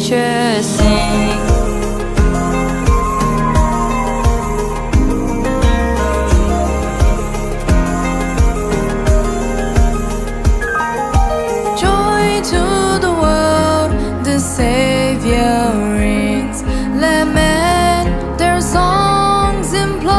creatures sing. Joy to the world, the Savior reigns. Let men their songs employ.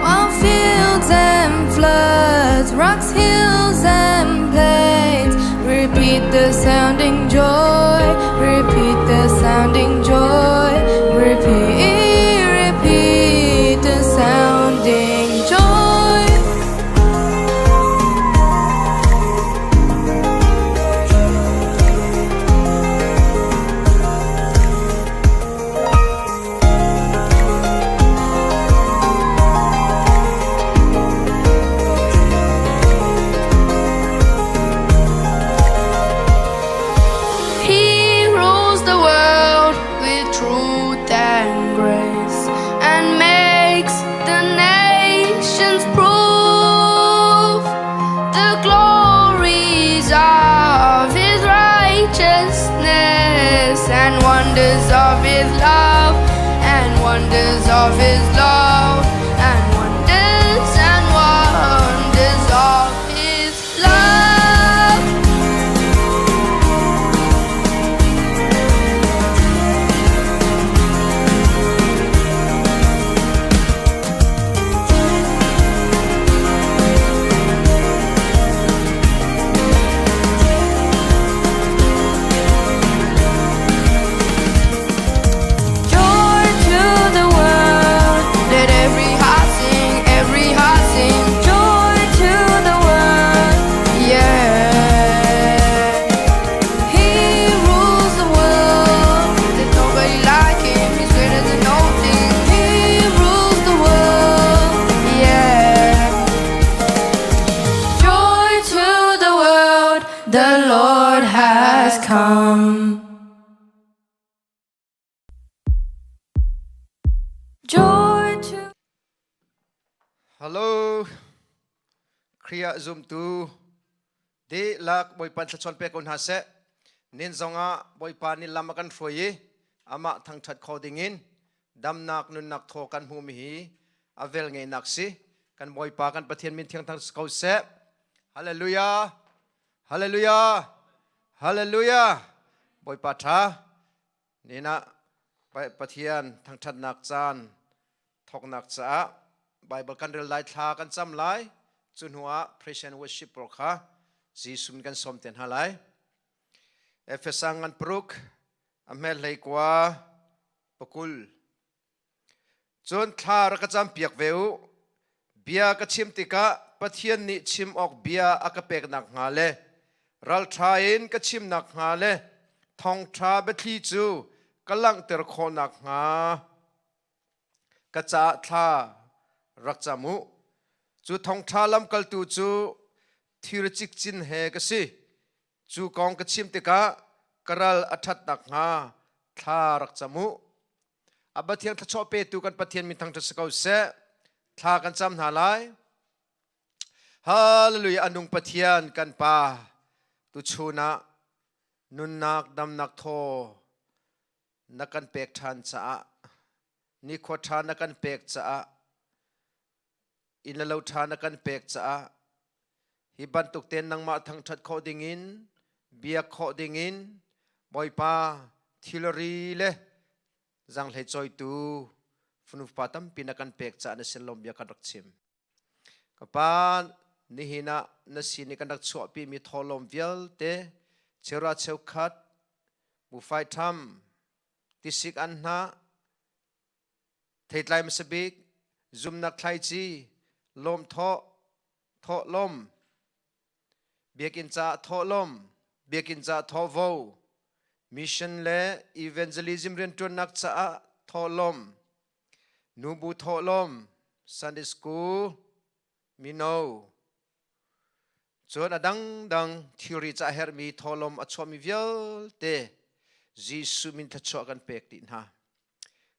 While fields and floods, rocks, hills, and plains repeat the sounding joy, repeat the sounding joy, repeat, repeat the sounding joy. He rules the world with truth and grace and makes the nations prove the glories of his righteousness and wonders of his love and wonders of his love and wonders and wonders of his love. Joy to the world, let every heart sing, every heart sing. Joy to the world, yeah. He rules the world. There's nobody like him. He's greater than all things. He rules the world, yeah. Joy to the world, the Lord has come. Joy to Hello Khrih ah zumtu dihlak Bawipa thluachuah pe ko hna seh. Nin zongah Bawipa nih lam a kan hruai i amah thangṭhat kho dingin damnak nunnak thaw kan hmuhmi hi a vel ngeihnak si. Kan Bawipa kan Pathian min thiang thang ko seh. Hallelujah. Hallelujah. Hallelujah. Bawipa ṭha. Nina Pathian thangṭhatnak caan thawknak caah Bible kan rel lai thla kan cam lai cu hnuah praise and worship pawl kha Jesuh kan sawm te hna lai Efesa ngan paruk a hmel hlei kua pakul cun thla rak ka cam piak ve u bia ka chim tikah Pathian nih chim awk bia a ka pek nak hnga le ralṭha in ka chim nak hnga le thawngṭha biathli cu ka langhter khawh nak hnga Ka caah thla rak cam u. Cu thawngṭha lamkaltu cu thir cikcin he ka si. Cu kong ka chim tikah ka ral a ṭhat nakhnga thla rak cam u. A Pathian thluachuah petu kan Pathian min thangṭhat si ko seh. Thla kan cam hna lai. Hallelujah! A nung Pathian kan Pa, tuchun ah nunnak damnak thaw na kan pek ṭhan caah nikhua ṭha na kan pek caah inn le lo ṭha na kan pek caah hi bantuk ten nangmah thangṭhat khawh dingin biak khawh dingin Bawipa thilri le zanghlei cawitu fanu pa tampi na kan pek caah na sin lawm bia kan rak chim. Ka pa, nihin ah na sin i kan rak chuahpimi thawhlawm vialte cheuhra cheukhat, mufai ṭham, tisik anhnah, theitlai hmasa bik, zumnak thlaici, lawmthawh, thawhlawm, biakinn caah thawhlawm, biakinn caah thawhvo, mission le evangelism rianṭuannak caah thawhlawm, Nubu thawhlawm, Sunday School, mino, cun a dangdang thilri ca herhmi thawhlawm a chuahmi vialte Jesuh min thluachuah kan pek dih hna.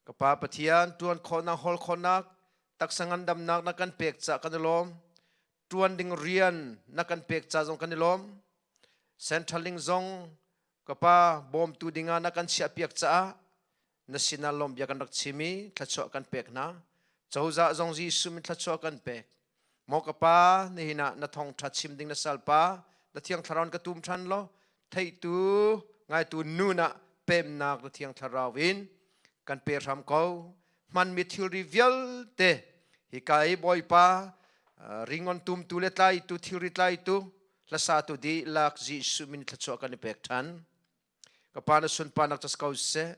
Ka Pa Pathian, tuan khawhnak, hawl khawhnak, taksa ngandamnak na kan pek ca kan i lawm. Tuan ding rian na kan pek ca zong kan i lawm. Central Link zong Ka pa bawmtu dingah na kan chiahpiak caah na sinah lawmhbia kan rak chim i thluachuah kan pek hna. Cozah zong Jesuh min thluachuah kan pek. Maw ka pa, nihin ah na thawngṭha chim ding na salpa, na Thiang Thlarau in ka tum ṭhan law, theihtu ngaitu nun ah pemnak na Thiang Thlarau in kan pe hram ko. Hmanmi thilri vialte hika i Bawipa ringon tumtu le tlaitu thilri tlaitu hlasatu dihlak Jesuh min thluachuah kan i pek ṭhan. Ka pa na sunparnak ca si ko seh.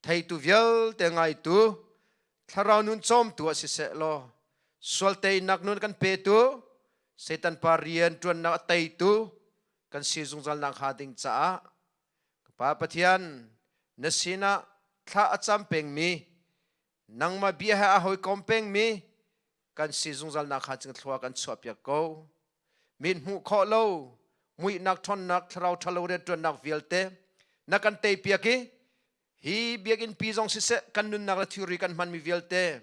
Theitu vialte ngaitu thlarau nun cawmtu ah siseh law sual teinak nun kan petu Satan pa rian ṭuannak a teitu kan si zungzal nak hnga ding caah ka Pa Pathian na sinah thla a cam pengmi nangmah bia he a hawikom pengmi kan si zungzal nak hnga cing thlua kan chuahpiak ko. Min hmuh khawh lo muihnak ṭhawnnak thlarau ṭhalo rianṭuannak vialte na kan teipiak i hi biakinn pi zong siseh kan nunnak le thilri kan hmanmi vialte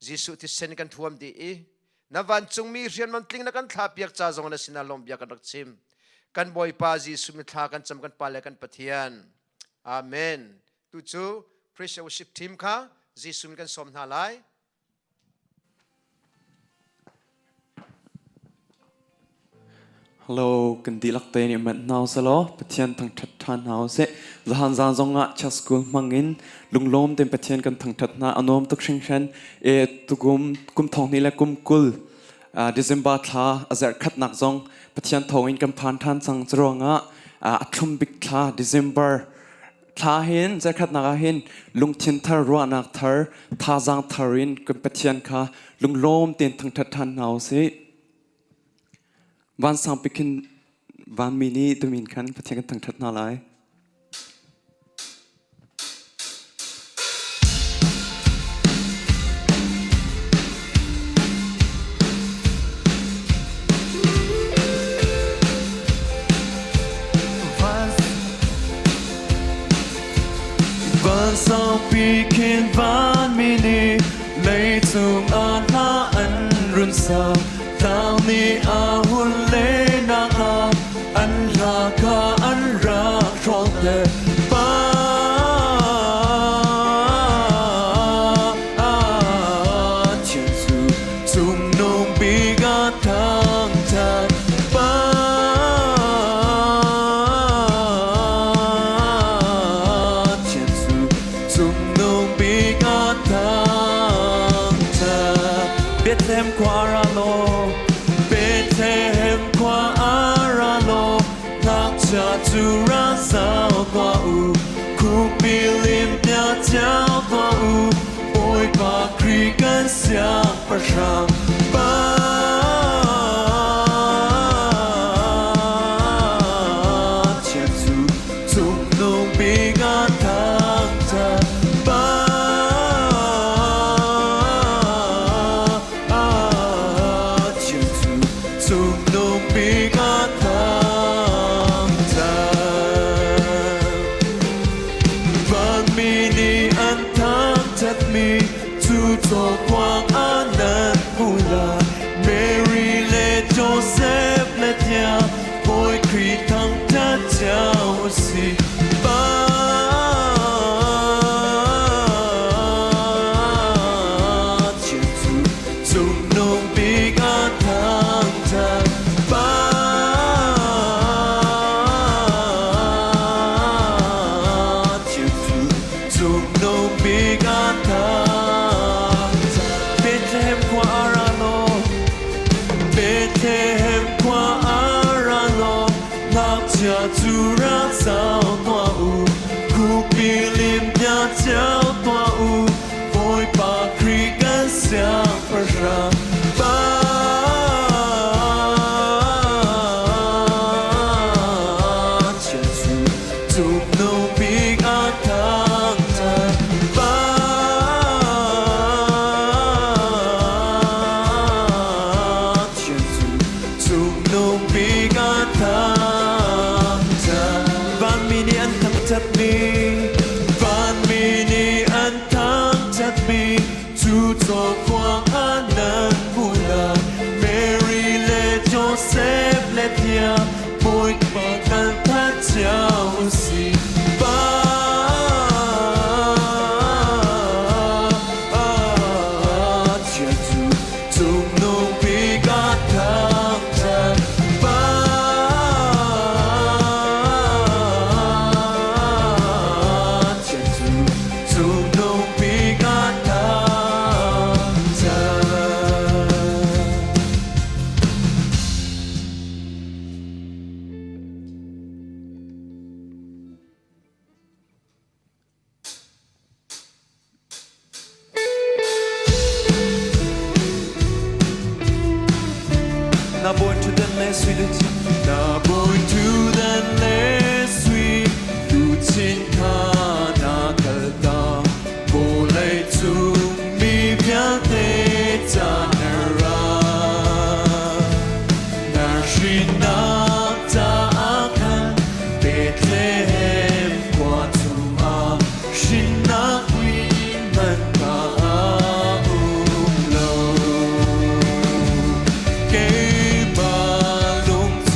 Jesuh thisen kan thuam dih i na vancungmi rianman tling na kan thlahpiak ca zong na sinah lawmhbia kan rak chim. Kan Bawipa Jesuh mithla kan cam kan Pa le kan Pathian. Amen. Tu cu Praise Worship Team kha Jesuh min kan sawm hna lai. Hello, kan dihlak te nih manh hna usih Pathian thangṭhat ṭhan hna usih. Zahan zan zongah church school hmangin lunglawm tein Pathian kan thangṭhat hna. A nuam tuk hringhran. E tukum kum thong hnih le kum 20 December thla a zarh khatnak zong Pathian thawngin kan phan ṭhan cang. Curuangah a thlum bik thla December thla hin zarkhatnak ah hin lungthin thar ruahnak thar thazaang thar in kan Pathian kha lunglawm tein thangṭhat ṭhan hna usih. Vansang pikin vanmi nih tumin khan Pathian kan thangṭhat hna lai. Van saupi khin vanmi nih leicung ah hla an run sa. Tlang nih a hun lenak ah an hla kha an rak hrawng Pa Thian cu cungnung bik a thangṭhat. Pa Thian cu cungnung bik a thangṭhat. Bethlehem khua ra law, Bethlehem khua ra law, ngakchia cu ra zau tuah u, khupi lim tia cio tuah u, Bawipa Khrih kan siangpahrang. Pa Thian cu cungnung bik a thangṭhat. Pa Thian cu cungnung bik a thangṭhat. Vanmi nih an thangṭhatmi cu cawkuang ah nan hmuh lai. Mary le Joseph le tiang Bawi Khrih thangṭhat cio u sih. Pa Thian cu cungnung bik a thangṭhat. Pa Thian cu cungnung bik a thangṭhat. Bethlehem khua ah ra law, Bethlehem khua ah ra law, ngakchia cu rak zau tuah u, khupi lim bia cio tuah u, Bawipa Khrih kan siangpahrang. Pa Thian cu cungnung bik a thangṭhat. Pa Thian cu cungnung bik a thangṭhat. Vanmi nih an thangṭhatmi, vanmi nih an thangṭhatmi, cu cawkuang ah nan hmuh lai. Mary le Joseph le Thiang Bawipa kan that cio u sih. sui na bawi ṭhutdan le sui luchin kha na kalta vawlei cung mi vialte ca na ra na hrinnak caah khan Bethlehem khua chungah hrinnak man ka um lo. Keimah lungthin.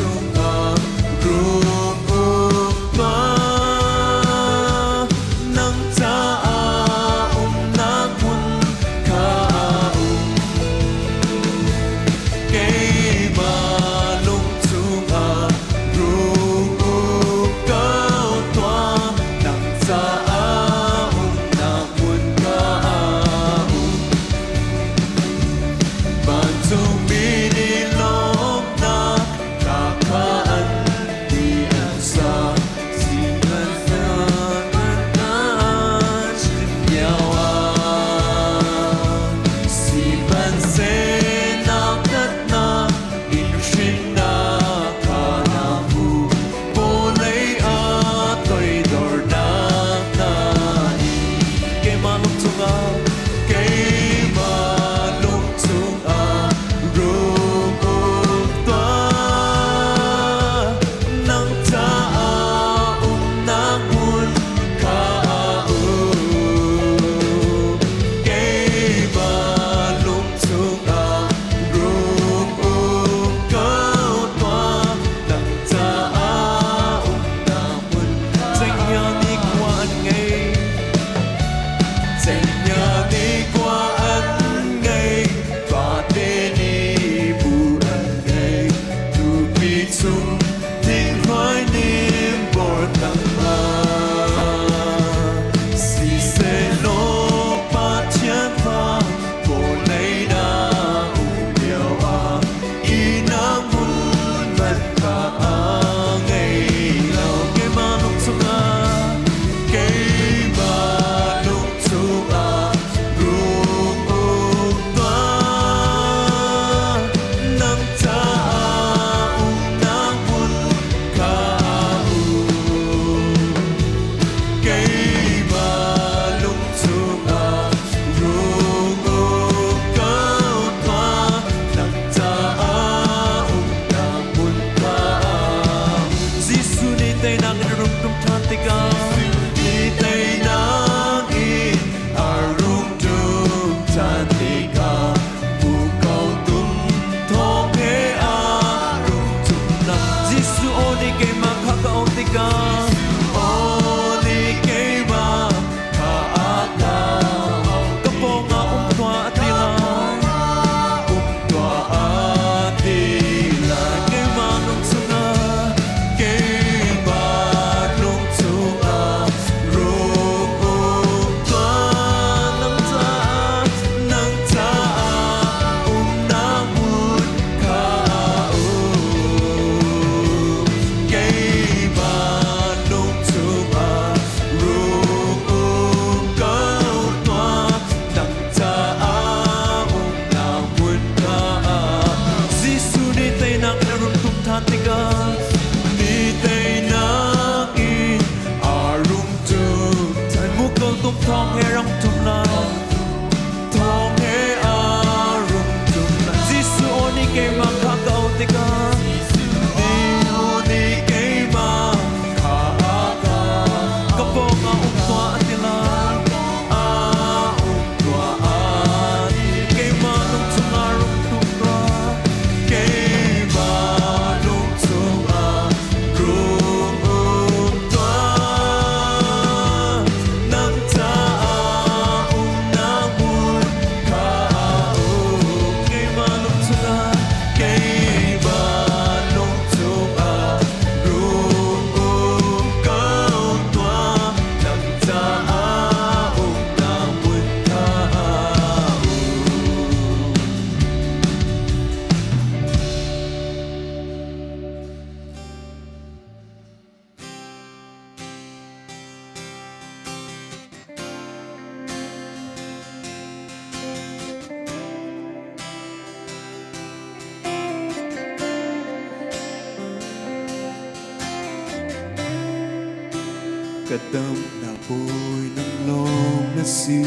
Ka damnak bawi nang lawng na si.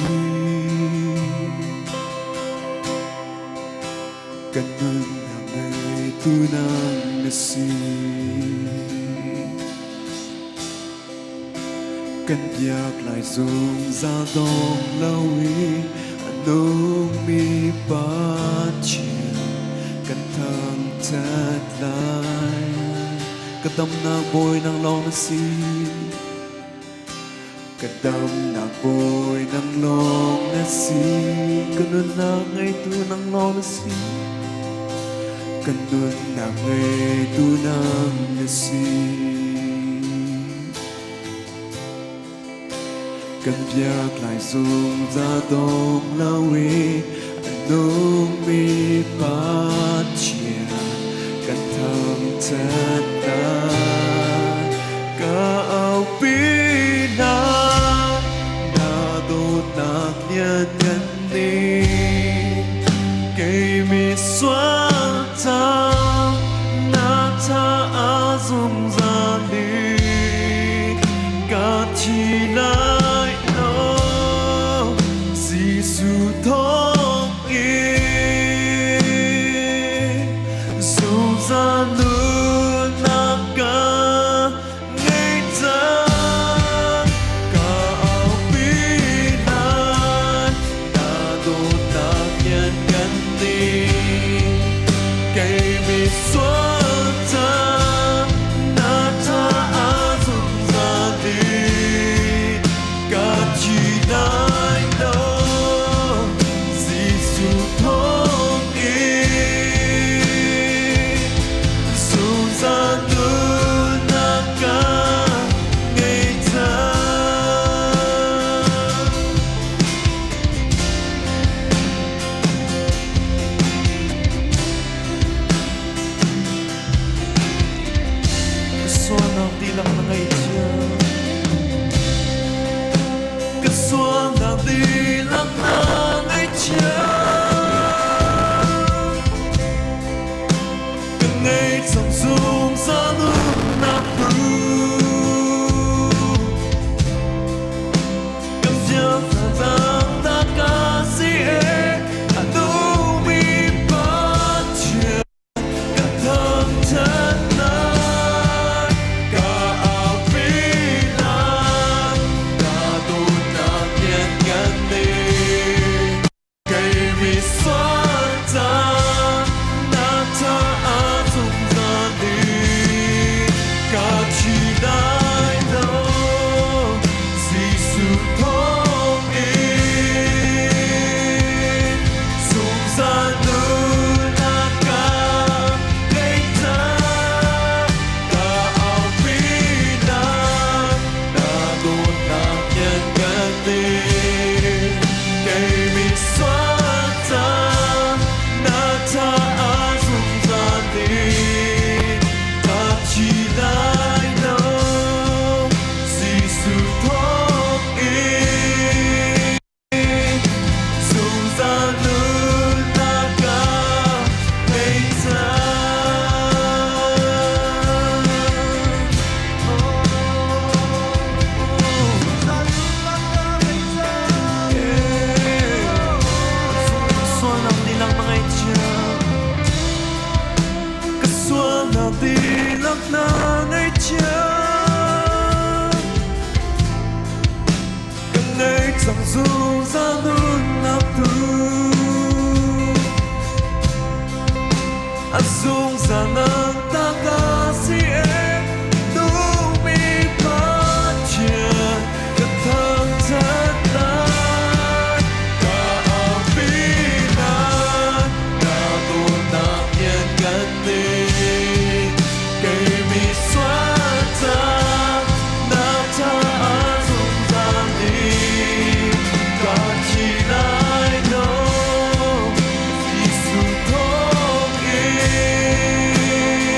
Ka nunnak ngeitu nang na si. Kan biak lai zungzal dong lo i a nungmi Pathian kan thangṭhat lai. Ka damnak bawi nang lawng na si. Ka damnak bawi nang lawng na si. Ka nunnak ngeitu nang lawng na si. Ka nunnak ngeitu nang na si. Kan biak lai zungzal dong lo i a nungmi Pathian kan thangṭhat lai. Ka aupi hna, na dawtnak lianngan nih kei misual ca na caah zungzal nih ka thi lai lo Jesuh thawng in zungzal nunnak ka ngei cang ka aupi lai na dawtnak lianngan nih kei misual ca na caah zungzal ding ka thi lai lo Jesuh thawng in zungzal nunnak ka ngei cang. Ka sualnak dihlak na ngaihthiam. Ka sualnak dihlak na ngaihthiam. Ka ngei cang zungzal nunnak bu. Kan ziaza ka si e a duhmi Pathian ka thangṭhat lai ka aupi lai ka dawtnak lianngan nih kei misual ca na caah zungzal ding ka thi lai lo Jesuh thawng in zungzal nunnak ka ngei cang ka aupi lai na dawtnak lianngan nih kei misual ca na caah zungzal ding ka thi lai lo Jesuh thawng in zungzal nunnak ka ngei cang. Sualnak dihlak na ngaihthiam Ka sualnak dihlak na ngaihthiam Ka ngei cang zungzal nunnak tu A zungzal nang ta ka si e duhmi Pathian ka thangṭhat lai ka aupi lai na dawtnak lianngan nih kei misual ca na caah zungzal nih ka thi lai lo Jesuh thawng in.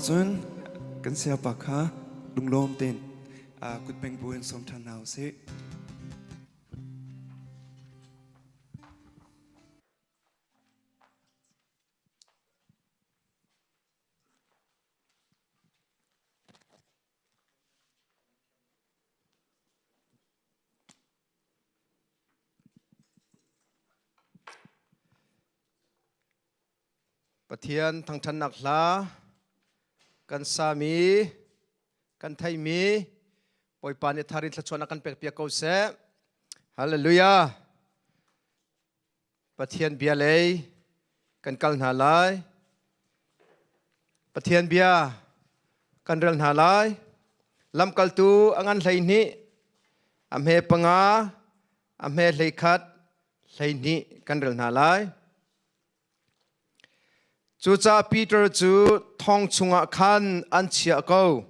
Cucaah kan sayapa kha lunglawm tein kutbeng bu in sawm ṭhan hna u sih. Pathian thangṭhatnak hla kan sami kan theimi Bawipa nih thar in thluachuahnak kan pekpiak ko seh. Hallelujah. Pathian bia lei kan kal hna lai. Pathian bia kan rel hna lai. Lamkaltu a ngan 12, a hme panga, a hme 11, 12 kan rel hna lai. Cucaah Peter cu thong chungah khan an chiah ko.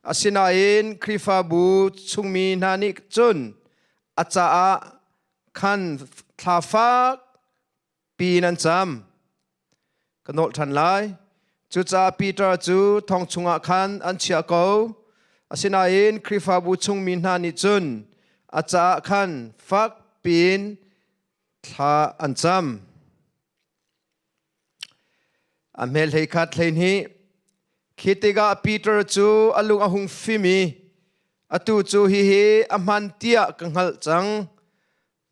Asinain Khrihfabu chungmi hna nih cun a caah khan thla fak piin an cam. Ka nolh ṭhan lai. Cucaah Peter cu thong chungah khan an chiah ko. Asinain Khrihfabu chungmi hna nih cun a caah khan fak piin thla an cam. A hmel 11 12 khi tikah Peter cu a lung a hung fim i atu cu hihi a hman tiah ka hngalh cang.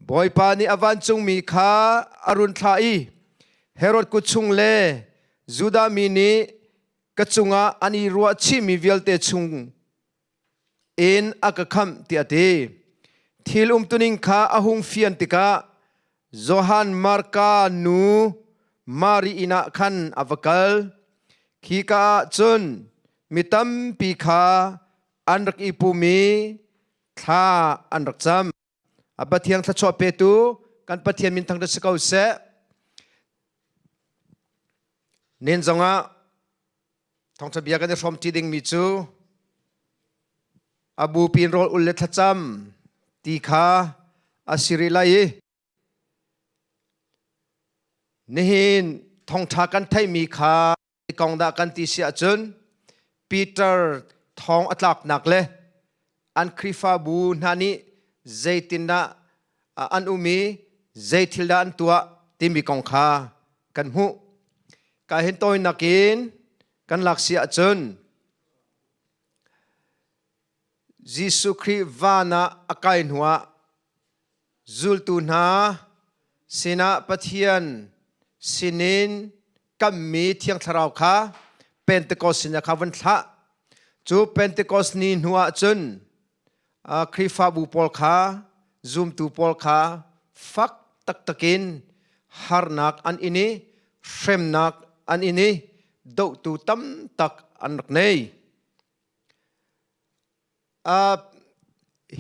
Bawipa nih a vancungmi kha a run thlah i Herod kut chung le Judah mi nih ka cungah an i ruahchihmi vialte chung in a ka khamh tiah a ti. Thil umtuning kha a hung fian tikah Johan Marka nu Mari inn ah khan a va kal. Khika ah cun mi tampi kha an rak i pum i thla an rak cam. A Pathian thluachuah petu kan Pathian min thangṭhat si ko seh. Nen zongah thawngṭha bia kan i hrawm ṭi dingmi cu a bupi in rawl ul le thlacam ti kha a si rih lai i nihin thawngṭha kan theihmi kha kong dah kan ti si ahcun Peter thong a tlaknak le an Khrihfabu hna nih zeitindah an um i zei thil dah an tuah timi kong kha kan hmuh. Ka hin tawinak in kan lak si ahcun Jesuh Khrih van ah a kai hnuah zultu hna sinah Pathian sinin kammi Thiang Thlarau kha Pentecost sinah kha vun thlah. Cu Pentecost ni hnuah cun Khrihfabu pawl kha zumtu pawl kha fak taktak in harnak an in i hremnak an in i dohtu tam tak an rak nei.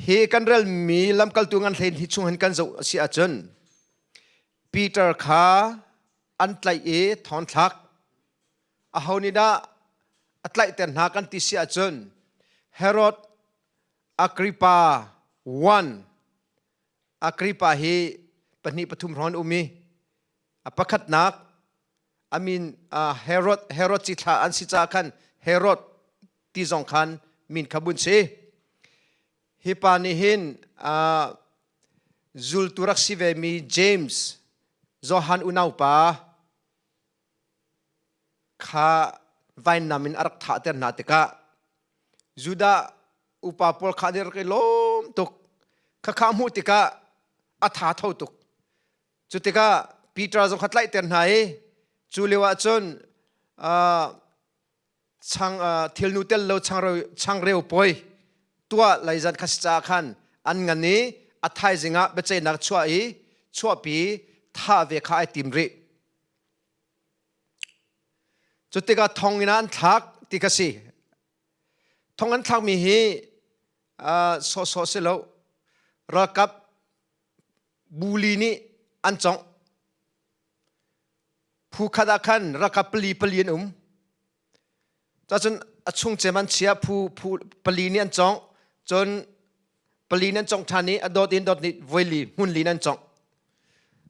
Hi kan relmi lamkaltu ngan hlein hi chung hin kan zoh a si ahcun Peter kha an tlaih i thawnthlak aho nih dah a tlaihter hna kan ti si ahcun Herod Agrippa I Agrippa hi pahnih pathum hrawng an um i a pakhatnak a min Herod Herod cithlah an si caah khan Herod ti zong khan min kha bun si. Hi pa nih hin zultu rak si vemi James Johan unaupa kha vainam in a rak thahter hna tikah Judah upa pawl kha an rak i lawm tuk. Khakha hmuh tikah a tha tho tuk. Cu tikah Peter zong kha tlaihter hna i cu lio ah cun chang thilnu tel lo changreu poi tuah leizan kha si caah khan an ngan i a thaizing ah biaceihnak chuah i chuahpi thah ve kha ai tim rih. Cu tikah thong in an thlak ti kha si. Thong an thlakmi hi sawhsawh si lo ralkap buli nih an congh. Phu khat ah khan ralkap pali pali an um. Cacun a chung cem an chia phu phu pali nih an congh. Cun pali nih an congh ṭhan i a dawt in dawt nih voili hmun li in an congh.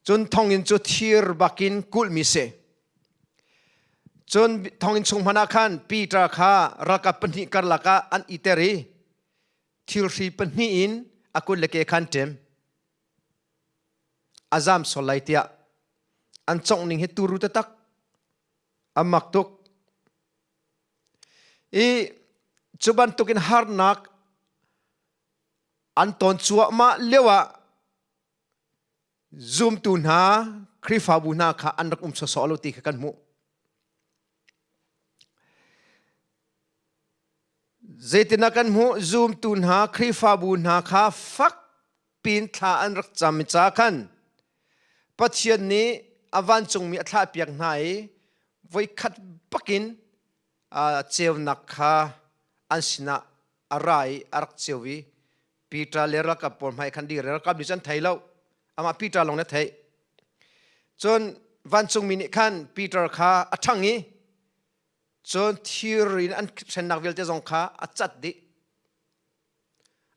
Cun thonginn cu thir bakin kulhmi si. Cun thonginn chung hmanh ah khan Peter kha ralkap pahnih karlak ah an iter i thirhri pahnih in a kut le ke khan ṭem. A zam sual lai tiah an congh ning hi turu taktak a mak tuk. I cu bantukin harnak an ton cuahmah lio ah zumtu hna Khrihfabu hna kha an rak um sawsawh lo ti kha kan hmuh. Zeitinah kan hmuh zumtu hna Khrihfabu hna kha fak pin thla an rak cam ca khan Pathian nih a vancungmi a thlahpiak hna i voikhat bakin ceunak kha an sinah a ra i a rak ceu i Peter le ralkap pawl hmai khan dir ralkap nih cun thei lo amah Peter lawng nih a theih cun vancungmi nih khan Peter kha a ṭhang i cun thir in an hrennak vialte zong kha a cat dih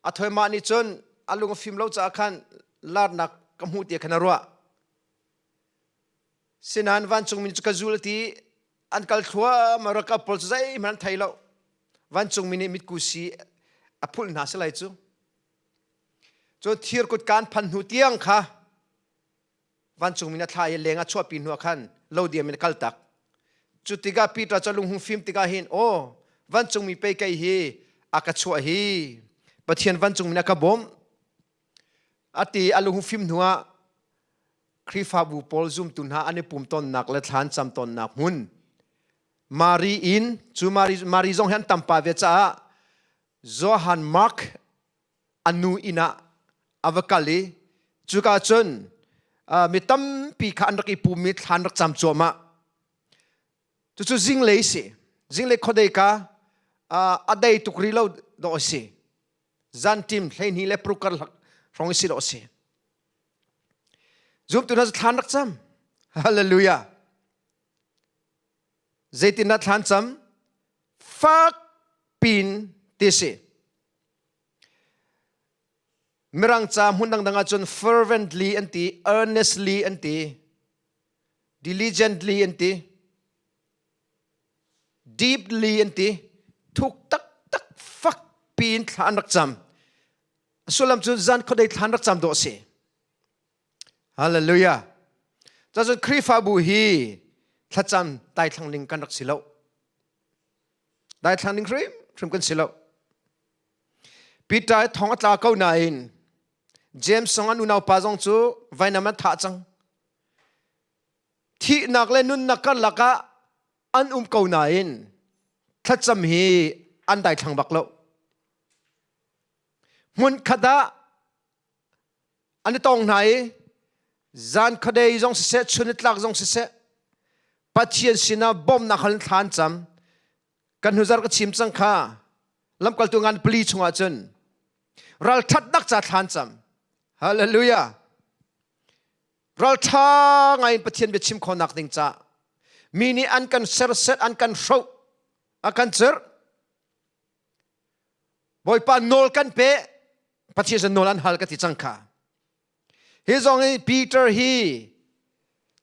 a thoimah nih cun a lung a fim lo caah khan larnak ka hmuh ti khan a ruah Sinain vancungmi cu ka zul ti an kal thluahmah ralkap pawl cu zeihmanh an thei lo. Vancungmi nih mitkusi a phulh hna si lai cu. Cu thir kutka an phan hnu tiang kha vancungmi nih a thla i leng a chuahpi hnu ah khan lo diam in a kal tak. Cu tikah Peter cu a lung hung fim tikah hin aw vancungmi pei kei hi a ka chuah hi Pathian vancungmi nih a ka bawmh a ti a lung fim hnu ah Khrihfabu pawl zumtu hna an i pum tonnak le thlan cam tonnak hmun Mari inn cu Mari, Mari zong hi an tampa ve caah Johan Mark a nu inn ah a va kal i cuka cun mi tampi kha an rak i pum i thlan rak cam cuahmah. Cucu zinglei si. Zinglei khuadei ka a dei tuk rih lo dawh a si. Zantim 12 le paruk karlak hrawng i si dawh a si. Zumtu hna cu thlan rak cam. Hallelujah. Zeitindah thlan cam? Fak pin ti si. Mirang ca hmun dangdang ahcun fervently an ti, earnestly an ti, diligently an ti, deeply an ti, thuk taktak fak piin thla an rak cam. A sullam cu zan khuadei thla an rak cam dawh a si. Hallelujah. Cacun Khrihfabu hi thlacam daithlang ning kan rak si lo. Daithlang ning hrim hrim kan si lo. Peter thong a tla ko nain James zong an unaupa zong cu vainam an thah cang. Thihnak le nunnak karlak ah an um ko nain thlacam hi an daithlang bak lo. Hmun khat ah an i tong hna i zan khuadei zong siseh chun nitlak zong siseh Pathian sinah bawmhnak hal in thla an cam kan hnuzar ka chim cang kha lamkaltu ngan pali chungah cun ralṭhatnak ca thla an cam hallelujah ralṭha ngai in Pathian biachim khawhnak ding ca mi nih an kan serset an kan hroh a kan cerh Bawipa nawl kan pe Pathian sin nawl an hal ka ti cang kha hi zong hi Peter hi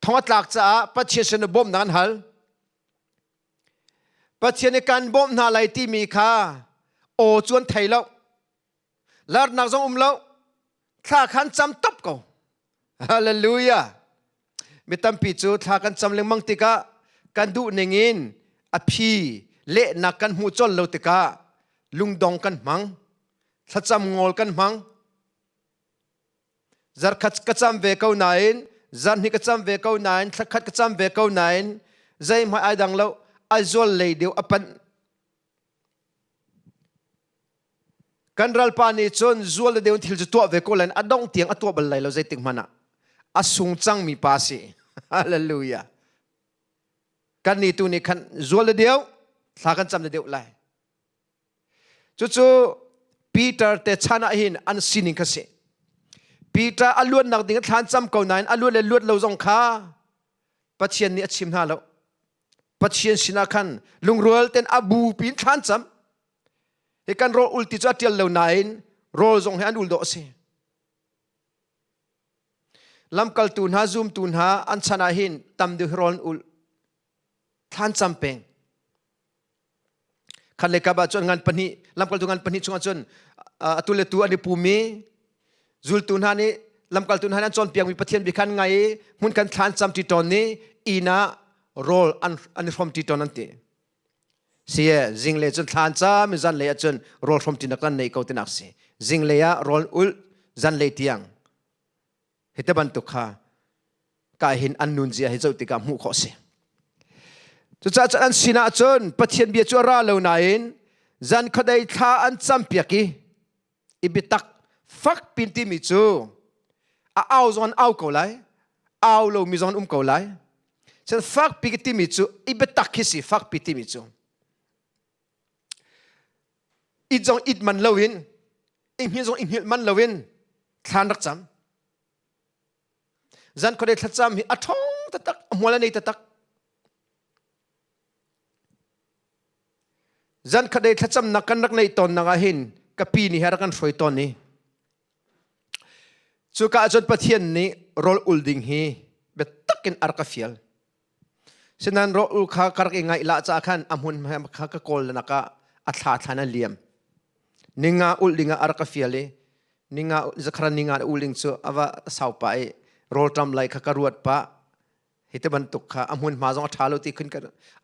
thong a tlak caah Pathian sin bawmhnak an hal Pathian nih kan bawmh hna lai timi kha aw cu an thei lo larnak zong um lo thla khan cam top ko hallelujah Mi tampi cu thla kan cam lengmang tikah kan duh ning in a phi lehnak kan hmuh colh lo tikah lungdong kan hmang, thlacam ngawl kan hmang. Zarkhat ka cam ve ko nain, zarhnih ka cam ve ko nain, thlakhat ka cam ve ko nain, zeihmanh ai dang lo, ai zual lei deuh a panh Kan ralpa nih cun zual le deu thil cu tuah ve ko len a dongh tiang a tuah bal lai lo zeitik hmanh ah a sung cangmi pa si. Hallelujah. Kan nih tu nih khan zual le deu thla kan cam le deuh lai. Cucu Peter te chan ah hin an sining kha si. Peter a luatnak ding a thlan cam ko nain a luat le luat lo zong kha Pathian nih a chim hna lo. Pathian sinah khan lungrual ten a bu pin thlan cam. Hi kan rawl ul ti cu a ṭial lo nain rawl zong hi an ul dawh a si. Lamkaltu hna zumtu hna an chan ah hin tam deuh hi rawl an ul. Thlan cam peng. Khat le kap ah cun ngan pahnih lamkaltu ngan pahnih chungah cun atu le tu an i pum i zultu hna nih lamkaltu hna nih an cawnpiakmi Pathian bia khan ngai i hmun kan thlan cam ṭi tawn i inn ah rawl an i hrawm ṭi tawn an ti. Si e, zinglei cun thlan cam i zanlei ah cun rawl hrawm ṭinak an nei ko tinak si. Zinglei ah rawl ulh zanlei tiang hi te bantuk kha ka hin an nun zia hi zoh tikah hmuh khawh si. Cucaah cun an sinah cun Pathian bia cu a ra lo nain zan khuadei thla an campiak i i biatak fak pin timi cu a au zong an au ko lai au lomi zong an um ko lai cun fakpi timi cu i biatak khi si fakpi timi cu it zong it man loin i hngilh zong i hngilh man loin thlan rak cam zan khuadei thlacam hi a ṭhawng taktak a hmual a nei taktak zan khuadei thlacamnak kan rak neih tawn nak ah hin ka pi nih he rak kan hruai tawn i cuka ah cun Pathian nih rawl ul ding hi biatak in a rak ka fial Sinan rawh ul kha ka rak i ngaih lah caah khan a hmun kha ka kawl nak ah a thla thlan a liam. Ninga ulh dingah a rak ka fial i ninga zakhara ninga ul ding cu a va sau pah i rawlṭam lai kha ka ruat pah. Hi te bantuk kha a hmun hma zong a ṭha lo ti khin ka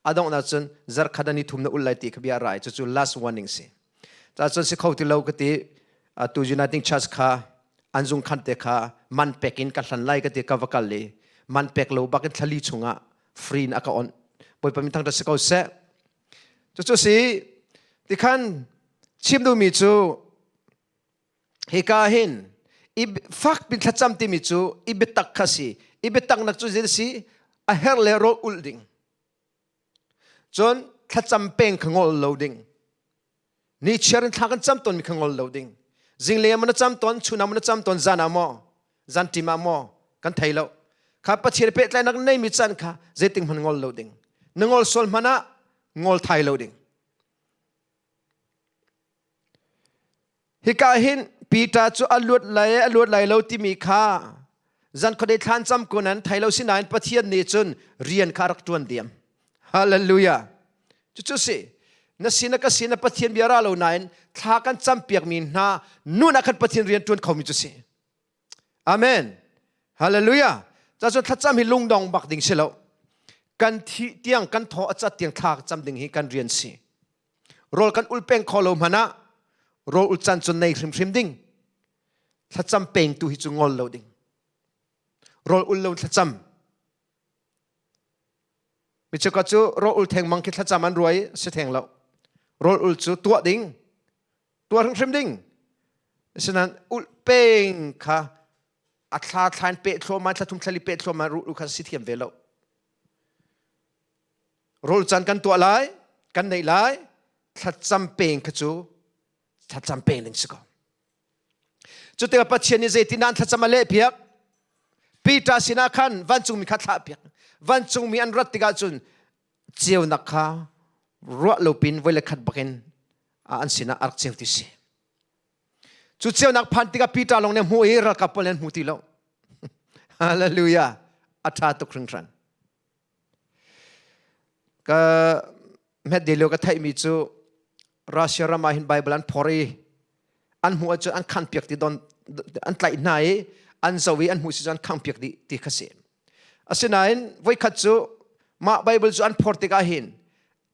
a donghnak cun zarkhat ani thum na ul lai ti kha bia rai cucu last warning si. Ca cun si kho ti lo ka ti tu United Church kha an zung khan te kha man pek in ka hlan lai ka ti ka va kal i man pek lo bak in thlali chungah free in a ka on Bawipa min thangṭhat si ko seh cucu si tikhan chim duhmi cu hika hin i fak pin thlacam timi cu i biatak kha si i biatak nak cu zei si a herh le rawl ulh ding Cun thlacam peng kha ngol lo ding. Ni chiar in thla kan cam tawnmi kha ngol lo ding. Zinglei ah maw na cam tawn, chun ah maw na cam tawn, zan ah maw, zan ṭim ah maw, kan thei lo. Kha Pathian pehtlaihnak neimi caan kha zeiting hmanh ngol lo ding. Na ngol sual hmanh ah ngol thai lo ding. Hika hin Peter cu a luat lai a luat lai lo timi kha zan khuadei thlan cam kun an thei lo sinain Pathian nih cun rian kha a rak ṭuan diam. Hallelujah. Cucu si na sin ka sin Pathian bia ra lo nain thla kan campiak mi hna nun ah khan Pathian rian ṭuan khomi cu si. Amen. Hallelujah. Ca cun thlacam hi lungdong bak ding si lo. Kan thih tiang kan thaw a cat tiang thla cam ding hi kan rian si. Rawl kan ul peng kho lo hmanh ah rawl ul caan cu nei hrimhrim ding. Thlacam peng tu hi cu ngol lo ding. Rawl ul lo thlacam. Mi cheukhat cu rawl ul thengmang khi thlacam an ruai si theng lo. Rawl ul cu tuah ding. Tuah hrimhrim ding. Asinain ul peng kha a thla thlain peh thluahmah thla thum thlali peh thluahmah ru kha si thiam ve lo. Rawl caan kan tuah lai, kan neih lai, thlacam peng kha cu thlacam peng ding si ko. Cu tikah Pathian nih zeitin an thlacam a leh piak? Peter sinah khan vancungmi kha thlah piak. Vancungmi an rat tikah cun ceunak kha ruah lo pin voi le khat bakin an sinah a rak ceu ti si. Cu ceunak phan tikah Peter lawng nih hmu i ralkap pawl nih an hmu ti lo. Hallelujah. A ṭha tuk hringhran. Ka hmet lio ka theihmi cu Russia ram ah hin Bible an phor i an hmuh ahcun an khan piak ti don an tlaih hna i an zoh i an hmuh si cu an khang piak dih ti kha si. Asinain voikhat cu mah Bible cu an phor tikah hin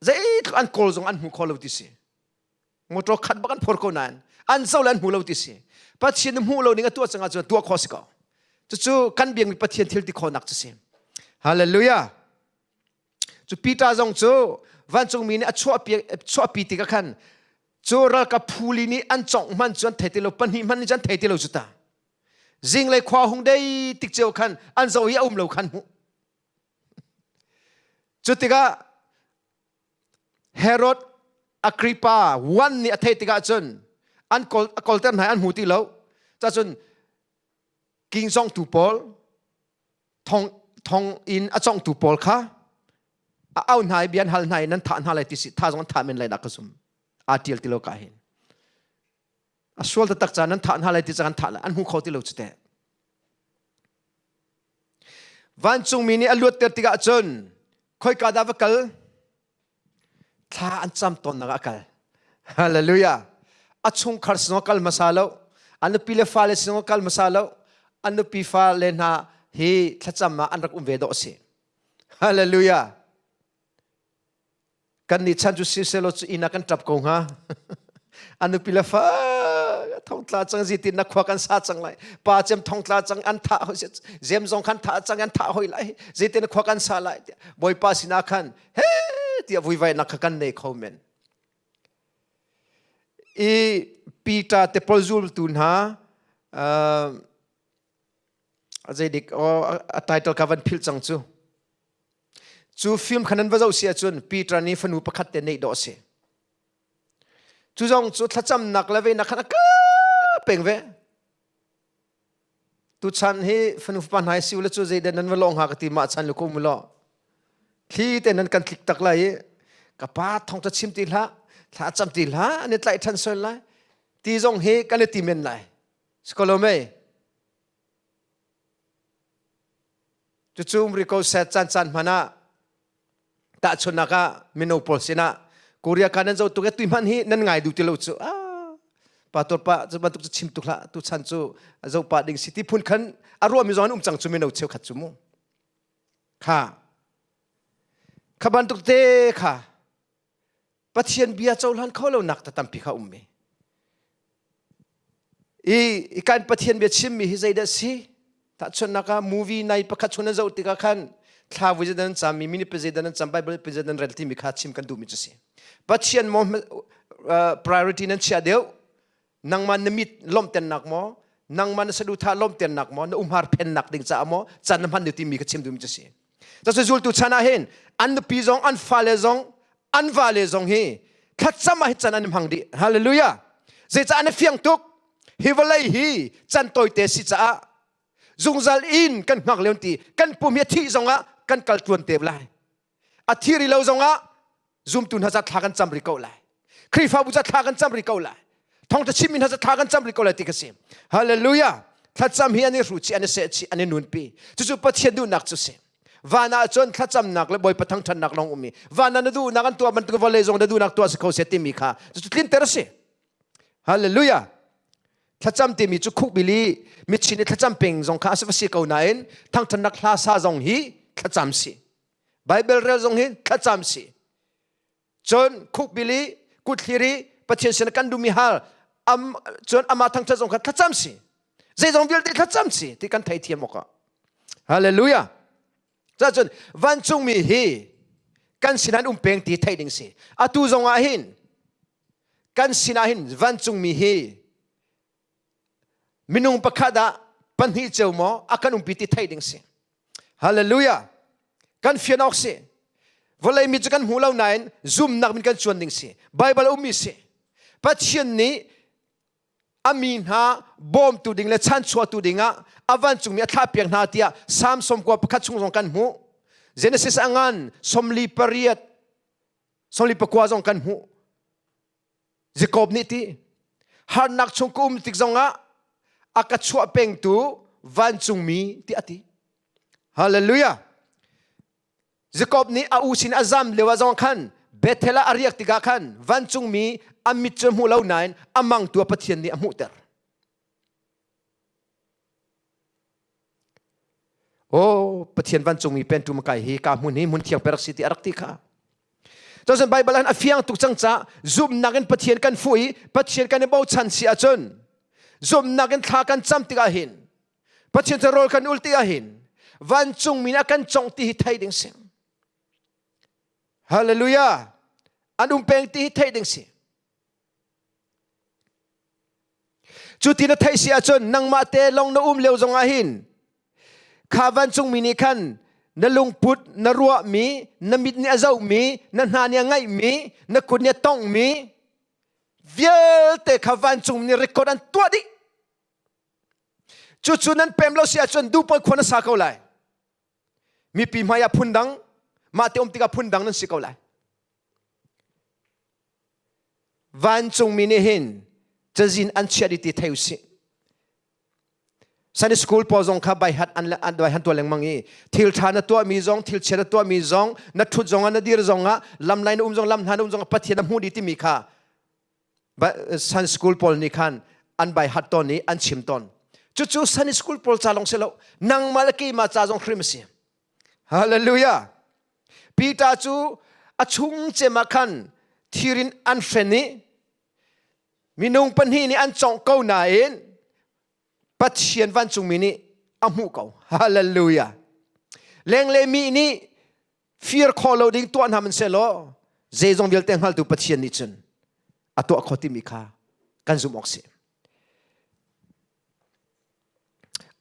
zeitluk an kawl zong an hmu kho lo ti si. Motor khat bak an phor ko nain an zoh le an hmu lo ti si. Pathian hmuh lo ning a tuah cang ahcun tuah khawh si ko. Cucu kan biakmi Pathian thil ti khawhnak cu si. Hallelujah. Cu Peter zong cu vancungmi nih a chuahpi chuahpi tikah khan cu ralkap phuli nih an congh hman cu an thei ti lo pahnih hman nih cu an thei ti lo cu ta. Zinglei khua hung dei tik cio khan an zoh i a um lo khan hmuh. Cu tikah Herod Agrippa one nih a theih tikah cun an kawl a kawlter hna i an hmu ti lo. Cacun king zongtu pawl thong thong in a congtu pawl kha a au hna i bia an hal hna i nan thah hna lai ti si tha zong an thah men lai dah ka zum aa tial ti lo ka hin a sual taktak ca nan thah hna lai ti ca an thah lai an hmu kho ti lo cu teh vancungmi nih a luatter tikah cun khoika dah va kal? Thla an cam tawnnak ah a kal. Hallelujah. A chungkhar sinah kal hmasa lo. A nupi le fale sinah kal hmasa lo. A nupi fale hna hi thlacam ah an rak um ve dawh a si. Hallelujah. Kan nih chan cu siselaw cu inn ah kan ṭap ko hnga. A nupi le fa thongtla cang zitin na khua kan sa cang lai. Pa cem thongtla cang an thah hoi zem zong khan thah cang an thah hoi lai. Zeitin khua kan sa lai tiah Bawipa sinah khan he tiah vuivainak kha kan nei kho men. I Peter te pawl zultu hna uh, zeidik a title ka van philh cang cu. Cu film khan nan va zoh si ahcun Peter nih fanu pakhat te neih dawh a si. Cu zong cu thlacamnak le venak khan a ka peng ve. Tuchan hi fanu fapa hna si ule cu zeidah nan va lawng hnga ka ti mah chan lu ko mu law. Thli te nan kan tlik tak lai i ka pa thong ta chim ti hlah, thla cam ti hlah, an i tlaih ṭhan sual lai. Ti zong hi kan i ti men lai. Sikolo mei. Cucu um rih ko seh caan caan hmanh ah tahchunhnak ah mino pawl sinah Korea ka nan zoh tuk e tui hmanh hi nan ngai duh ti lo cu ah pa tor pa cu bantuk cu chim tuk hlah tu chan cu zoh pa ding si ti phun khan a ruahmi zong an um cang cu mino cheukhat cu mu kha kha bantuk te kha Pathian bia cohlan kho lo nak ta tampi kha um mi. I kan Pathian bia chimmi hi zeidah si? Tahchunhnak ah movie nai pakhat chung nan zoh tikah khan thla vui zeidah nan cammi, minute pe zeidah nan cam, Bible pe zeidah nan rel timi kha chim kan duhmi cu si. Pathian maw priority nan chia deuh, nangmah na mit lawmhternak maw, nangmah na saduhthah lawmhternak maw, na umhar phennak ding caah maw can na hman deuh timi kha chim duhmi cu si. Cucu zultu chan ah hin an nupi zong an fale zong an vale zong hi thlacam ah hi can an hmang dih. Hallelujah. Zeicah an i fiang tuk? Hi vawlei hi can tawite si caah zungzal in kan hngak lio ti kan pum hi a thih zongah kan kal tuan te lai. A thi ri lo zongah zumtu hna ca thla kan cam rih ko lai. Khrihfabu ca thla kan cam rih ko lai. Thawngtha chimmi hna ca thla kan cam rih ko lai ti ka si. Hallelujah. Thlacam hi an i hruchi, an i sehchi, an i nunpi. Cucu Pathian duhnak cu si. Van ah cun thlacamnak le Bawipa thangṭhatnak lawng ummi. Van ah na duhnak an tuah bantuk vawlei zong na duhnak tuah si kho seh timi kha cucu tlinter a si. Hallelujah. Thlacam timi cu khukbil i mitchin i thlacam peng zong kha a si va si ko nain thangṭhatnak hla sa zong hi thlacam si. Bible rel zong hi thlacam si. Cun khukbil i kutthlir i Pathian sin kan duhmi hal am cun amah thangṭhat zong kha thlacam si. Zeizong vialte thlacam si ti kan theithiam awk ah. Hallelujah. Cun vancungmi hi kan sin an um peng ti theih ding si. Atu zong ah hin kan sinah hin vancungmi hi minung pakhat ah pahnih ceu maw a kan umpi ti theih ding si. Hallelujah. Kan fian awk si. Vawlei mi cu kan hmu lo nain zumnak min kan cuan ding si. Bible ummi si. Pathian nih a mi hna bawmtu ding le chanchuahtu dingah a vancungmi a thlahpiak hna tiah Psalm 91 chung zong kan hmuh. Genesis a ngan 48 49 zong kan hmuh. Jakob nih ti harnak chung ka um tik zongah a ka chuah pengtu vancungmi ti a ti. Hallelujah. Jakob nih a u sin a zam lio ah zong khan Bethel ah a riak tikah khan vancungmi a mit cu hmu lo nain a mangtu a Pathian nih a hmuhter. Oh, Pathian vancungmi pentu makai hi ka hmun hi hmun thiang perak si ti a rak ti kha. Cun Bible an a fiang tuk cang ca zumnak in Pathian kan fuh i Pathian kan i bochan si ahcun zumnak in thla kan cam tikah hin Pathian cu rawl kan ul tikah hin vancungmi nih a kan congh ti hi thei ding si. Hallelujah. An um peng ti hi theih ding si. Cu ti na theih si ahcun nangmah te lawng na um lio zongah hin kha vancungmi nih khan na lungput na ruahmi na mit nih a zohmi na hna nih a ngaihmi na kut nih a tonghmi vialte kha vancungmi nih record an tuah dih cucu nan pem lo si ahcun duhpaoh khua na sa ko lai mipi hmai ah phundang mah te um tikah phundang nan si ko lai Vancungmi nih hin cazin an chiah dih ti thei usih. Sunday school pawl zong kha bai hat an an bai han tuah lengmang i thil tha na tuah mi zong thil chia na tuah mi zong na thut zong ah na dir zong ah lam lai na um zong lam hna na um zong ah Pathian a hmuh dih timi kha Sunday school pawl nih khan an bai hat tawn i an chim tawn. Cucu Sunday school pawl ca lawng si lo nangmah le keimah ca zong hrim a si. Hallelujah. Peter cu a chung cem ah khan thirin an hren i minung pahnih nih an cawngh ko nain Pathian vancungmi nih a hmuh ko. Hallelujah. Lenglei mi nih fir khawh lo ding tuah hna man selaw zeizong vialte hngaltu Pathian nih cun a tuah kho timi kha kan zumh awk si.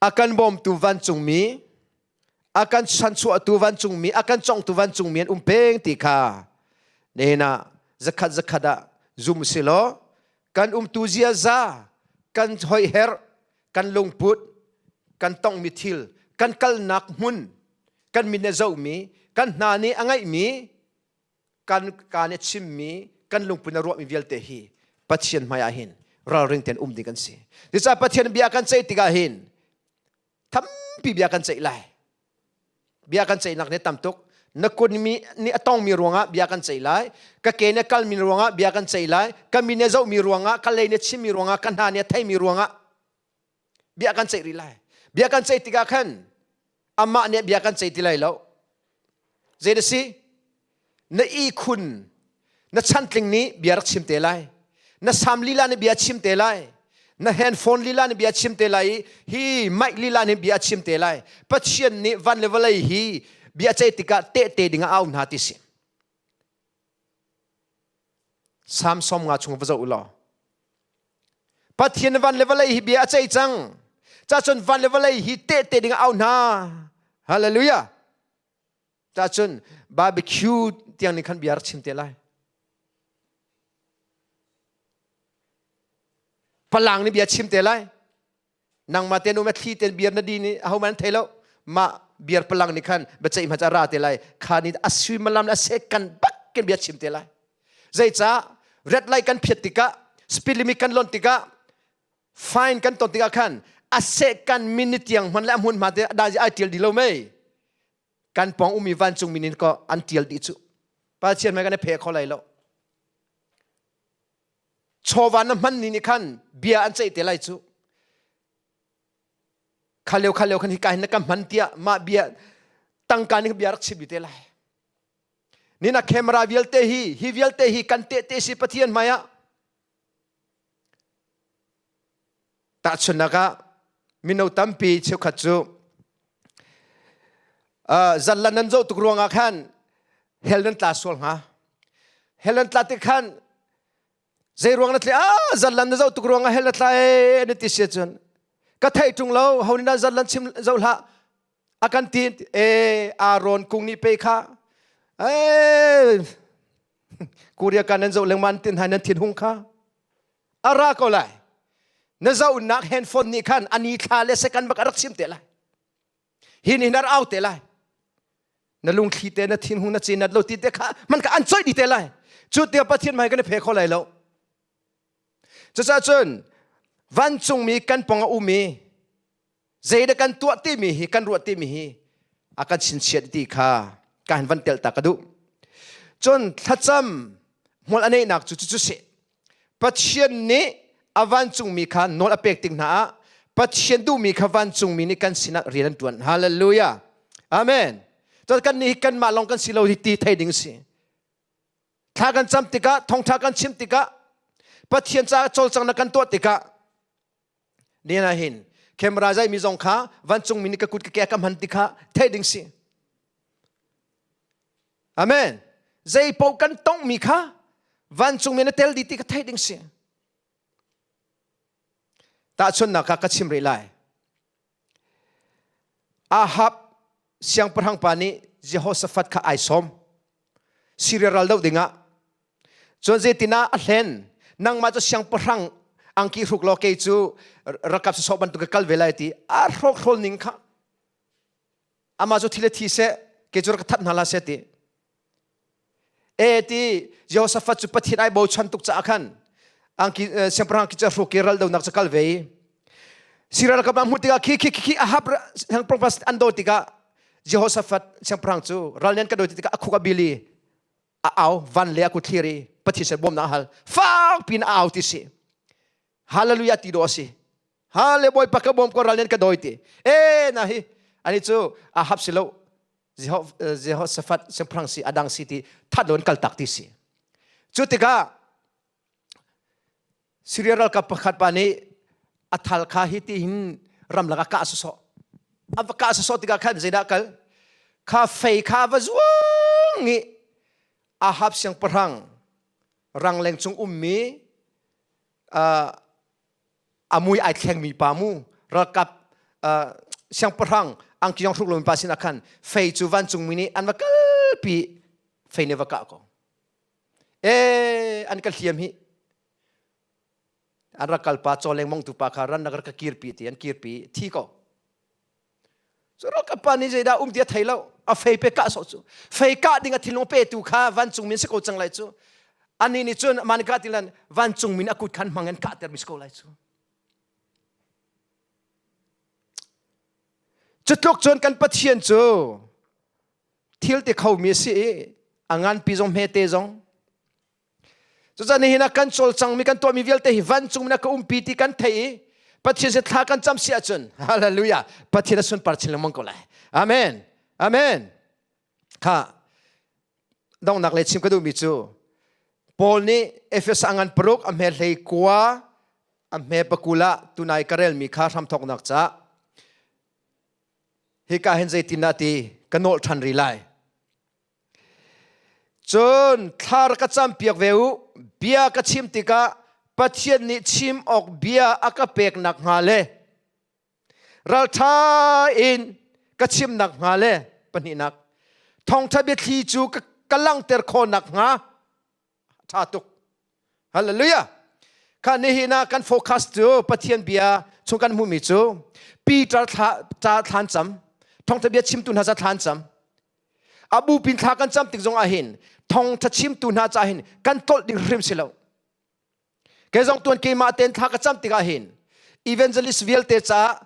A kan bawmtu vancungmi, a kan chanchuahtu vancungmi, a kan congtu vancungmi an um peng ti kha nihin ah zakhat zakhat ah zum si law kan umtu ziaza, kan hoiher, kan lungput, kan tongmi thil, kan kalnak hmun, kan min a zohmi, kan hna nih a ngaihmi, kan ka nih a chimmi, kan lungput a ruahmi vialte hi Pathian hmai ah hin ralring tein um ding kan si. Cucaah Pathian bia kan ceih tikah hin tampi bia kan ceih lai. Bia kan ceihnak nih tam tuk. Na kun mi nih a tongmi ruangah bia kan ceih lai. Ka ke nih a kalmi ruangah bia kan ceih lai. Ka min nih a zohmi ruangah, ka lei nih a chimmi ruangah, ka hna nih a theimi ruangah bia kan ceih rih lai. Bia kan ceih tikah khan amah nih bia kan ceih ti lai lo. Zei na si? Na ihkhun, na chantling nih bia rak chim te lai. Na sam lila nih bia chim te lai. Na handphone lila nih bia chim te lai i hi mic lila nih bia chim te lai. Pathian nih van le vawlei hi bia ceih tikah tehte ding ah a um hna ti si. Psalm 50 chung va zoh u law. Pathian van le vawlei hi bia a ceih cang. Cacun van le vawlei hi tehte ding ah au hna. Hallelujah. Cacun barbecue tiang nih khan bia rak chim te lai. Palang nih bia chim te lai. Nangmah te nu ma thli te beer na di ni aho man thei lo. Mah beer palang nih khan biaceih hma ca ra te lai. Kha ni a suimilam le a sekan bak kan bia chim te lai. Zeicah red light kan phiat tikah speed limit kan lon tikah fine kan ton tikah khan a sekan minute tiang hman le a hmun hma te da ai tial di lo mei. Kan pong umi vancung min in ko an tial dih cu. Pathian mai kan i phe kho lai lo. Chawva na hman ni nih khan bia an ceih te lai cu. Kha lio kha lio khan hika hin na ka hman tiah mah bia tangka nih bia rak chim te lai. Nina camera vialte hi hi vialte hi kan tehte si Pathian hmai ah Tahchunhnak ah mino tampi cheukhat cu zallan nan zoh tuk ruangah khan hell nan tla sual hnga. Hell nan tla tik khan zei ruang na tli ah zallan na zoh tuk ruangah hell na tla e na ti si cun ka theih ṭung lo ho nih zallan chim zoh hlah a kan ti e Aaron kung nih pe kha e Korea kan nan zoh lengmang tin hai nan thin hung kha a ra ko lai na zohnak handphone nih khan ani thla le second bak a rak chim te lai hi nih na au te lai na lungthli te na thinhung na cinat lo ti te kha man ka an coih di te lai cu tiah pathian hmai kan i phe kho lai lo cucaah cun vancungmi kan pong a um i zeidah kan tuah timi hi kan ruah timi hi a kan chinchiat ti kha ka han van telh ta ka duh cun thlacam hmual a neihnak cu cucu si Pathian nih a vancungmi kha nawl a pek tik hna ah Pathian duhmi kha vancungmi nih kan sinah rian an ṭuan hallelujah amen cun kan nih kanmah lawng kan si lo hi ti thei ding si thla kan cam tikah thawngṭha kan chim tikah Pathian caah cawlcanghnak kan tuah tikah Nihin ah hin camera zai mi zong kha vancung mi nih ka kut ka ke ka hman ti kha theih ding si. Amen. Zei paoh kan tongh mi kha vancung mi na tel di ti ka theih ding si. Tahchunhnak ka ka chim rih lai. Ahab siangpahrang pa nih Jehoshaphat kha ai sawm. Syria ral doh dingah Cun zeitinah a hlen nangmah cu siangpahrang angki hruk law kei cu rakap sawsawh bantuk ka kal ve lai ti a hrawkhrol ning kha amah cu thi le thi seh kei cu rak that hna la seh ti e ti Jehoshaphat cu Pathian ai bochan tuk caah khan angki siangpahrang ki cu hruk i ral donak cu kal ve i. Siria ralkap an hmuh tikah khi khi khi Ahab siangpahrang an dawi tikah Jehoshaphat siangpahrang cu ral nih an kan dawi tikah a khuk a bil i a au van le a kut thlir i Pathian sin bawmnak a hal fak piin a au ti si Hallelujah ti dawh a si Hale Bawipa ka bawm ko ral nih an ka dawi ti e na hi ani cu Ahab si lo Jehoshaphat siangpahrang si adang si ti that lo in kaltak ti si cu tikah Syria ralkap pakhat pa nih a thal kha hi ti hin ramlak ah kah sawsawh. A va kah sawsawh tikah khan zeidah kal? Kha fei kha a va zuang i Ahab siangpahrang rangleng cung ummi uh, a mui ai thlengmi pa mu ralkap uh, siangpahrang angki yong hruk lomi pa sinah khan fei cu vancungmi nih an va kalpi fei nih va kah ko. E an ka hliam hi an rak kal pa chaw lengmang tu pa kha ran nak rak ka kirpi ti an kirpi thi ko cu rak pa nih zeidah um ti a thei lo a fei pe kah sawh cu fei kah ding a thinlung pe tu kha vancung min si ko cang lai cu ani nih cun man ka tilan vancung min a kut khan hmang in kah ter mi si ko lai cu cu tluk cun kan pathian cu thil ti khomi a si i a nganpi zong hmete zong cucaah nihin ah kan cawlcangmi kan tuahmi vialte hi vancung in a ka umpi ti kan thei i Pathian sin thla kan cam si ahcun hallelujah Pathian a sunpar chin lengmang ko lai amen amen kha donghnak le chim ka duhmi cu Paul nih Efes a ngan paruk a hme hlei kua a hme pakul ah tunai ka relmi kha hramthawknak ca Hika hin zeitindah ti ka nawl ṭhan rih lai. Cun thla rak ka campiak ve u. Bia ka chim tikah Pathian nih chim awk bia a ka pek nakhnga le ralṭha in ka chim nakhnga le pahnihnak thawngṭha biathli cu ka langhter khawh nakhnga ṭha tuk hallelujah kha nihin ah kan focus cu Pathian bia chung kan hmuhmi cu Peter thla ca thlan cam thawngtha bia chimtu hna ca thlan cam abu pin thla kan cam tik zong ah hin thawngtha chimtu hna ca hin kan tolh ding hrim si lo Kei zong tuan keimah ten thla ka cam tikah hin evangelist vialte ca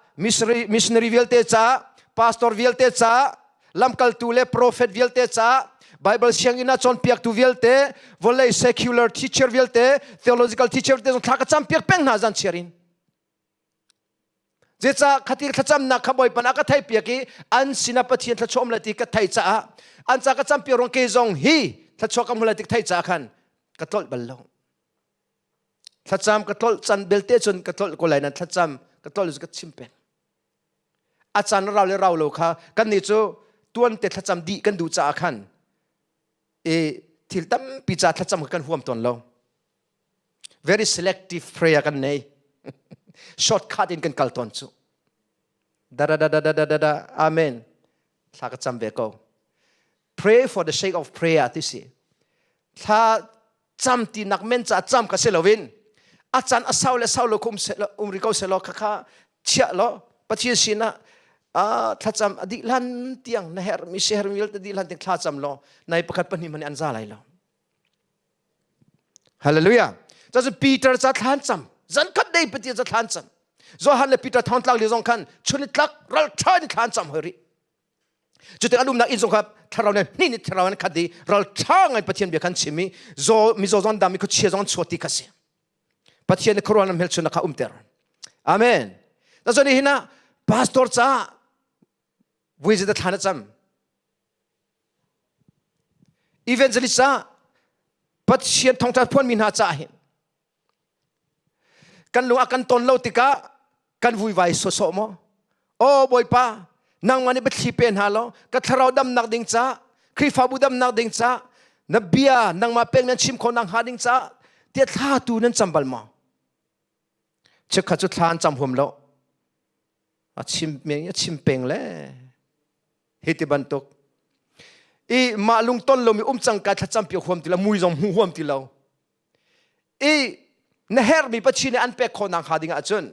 missionary vialte ca pastor vialte ca lamkaltu le prophet vialte ca Bible sianginn ah cawnpiaktu vialte vawlei secular teacher vialte theological teacher vialte zong thla ka campiak peng hna zan chiar in Zeicah khati thlacamnak kha Bawipa a ka theihpiak i an sinah Pathian thluachuah um lai ti ka theih caah an ca ka campiak ruang kei zong hi thluachuah ka hmu lai ti ka theih caah khan ka tlolh bal lo. Thlacam ka tlolh can belte cun ka tlolh ko lai nan thlacam ka tlolh cu ka chim peng. A caan rau le rau lo kha kan nih cu tuan te thlacam dih kan duh caah khan i thil tampi ca thlacam kha kan huam tawn lo. Very selective prayer kan nei. Shortcut in kan kal tawn cu. Da da da da da da da amen. Thla ka cam ve ko. Pray for the sake of prayer ti si. Thla cam ti nak men ca cam ka si loin a can a sau le sau lo kum se lo um ri ko se lo kha kha chia lo Pathian sinah thlacam a dih hlan tiang na her mi si her mi vialte dih hlan tiang thla cam lo nai pakhat pahnih man an za lai lo Hallelujah. Cacu Peter ca thlan cam. Zan khat dei Pathian ca thlan cam. Johan le Peter thong tlak li zong khan chun tlak ral tha ni thlan cam hoi ri. Cutik an umnak inn zong kha thlarau ne hni ni thlarau an khat i ral tha ngai Pathian bia khan chim i zo mizaw zong dam i khuachia zong chuat ti kha si. Pathian nih khuaruahnak hmelchunnak kha umter. Amen. Cun nihin ah pastor caah vui zet thlan a cam. Evangelist ah Pathian thawngṭha phuanmi hna caah hin kan lung a kan ton lo tikah kan vuivai sawsawh maw? Aw Bawipa, nangmah nih biathli pe hna law ka thlarau damnak ding ca, Khrihfabu damnak ding ca, na bia nangmah pek nan chim khawh nakhnga ding ca tiah thla tu nan cam bal maw? Chikkhat cu thla an cam huam lo. A chim a chim peng le hi ti bantuk i mah lungton lomi um cang ka thlacam piak huam ti lo mui zong hmu huam ti lo i na herhmi Pathian nih an pek khawh nak hnga ding ahcun